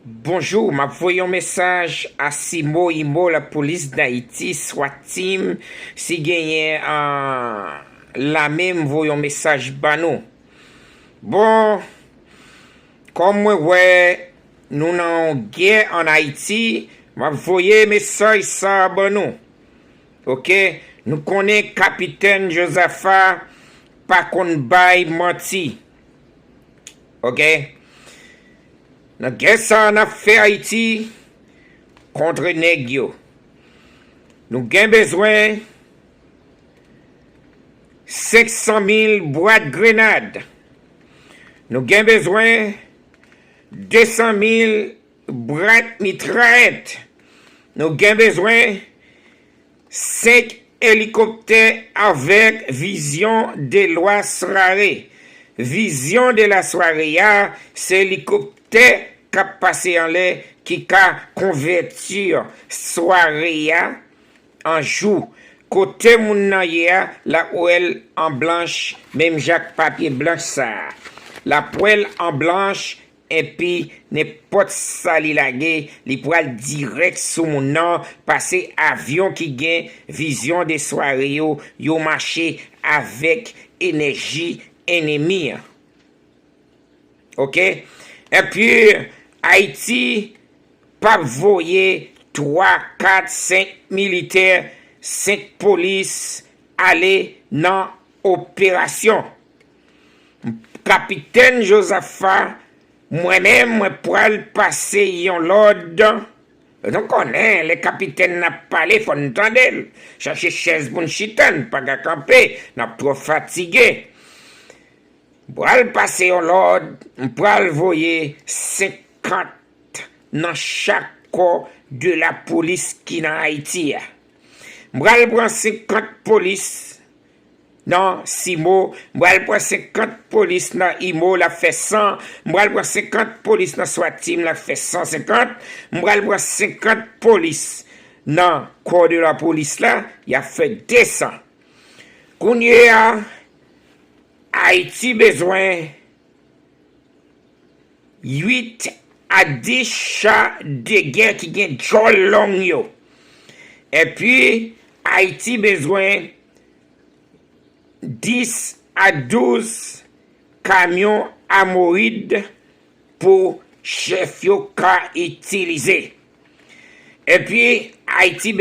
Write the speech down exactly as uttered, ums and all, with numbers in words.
Bonjou, m ap voye yon mesaj a CIMO, IMO, Lapolis Dayiti, SWAT Team, si genyen an lame, m voye yon mesaj ba nou. Bon, kòm mwen wè nou nan yon gè ann Ayiti, m ap voye mesaj sa a ban nou. Oke, nou konnen Kapitèn Jozafa pa konn bay manti. Oke, nan gè sa a n ap fè Ayiti kont nèg yo. Nou gen bezwen senk san mil bwat grenad. Nou gen bezwen de san mil bwat mitrayèt. Nou gen bezwen senk elikoptè avèk Vision de la Soirée. Vision de la Soirée a, se elikoptè k ap pase anlè ki ka konvèti sware a an jou. Kote moun nan ye a, l ap wè l an blanch, menm jan ak papye blanch sa a. L ap wè l an blanch, epi nenpòt sa li lage, li pral dirèk sou moun nan, pase avyon ki gen Vision de la Soirée yo, yo mache avèk enèji enemi an. Oke? Epi, Ayiti p ap voye twa, kat, senk militè, senk polis ale nan operasyon. Kapitèn Jozafa, mwen menm, mwen pral pase yon lòd. Nou konnen, lè kapitèn nan ap pale, fò n tande l. Chache chèz pou n chita, n pa ka kanpe, n ap twò fatige. M pral pase yon lòd, m pral voye senkant nan chak kò de lapolis ki nan Ayiti a. M pral pran senkant polis nan CIMO, m pral pran senkant polis nan IMO, l ap fè san, m pral pran senkant polis nan SWAT Team, l ap fè san senkant, m pral pran senkant polis nan kò de lapolis la, y ap fè de san. Kounye a, Ayiti bezwen uit a dis cha de gè ki gen djòl long yo. Epi, Ayiti bezwen dis a douz kamyon amorid pou chèf yo ka itilize. Epi, Ayiti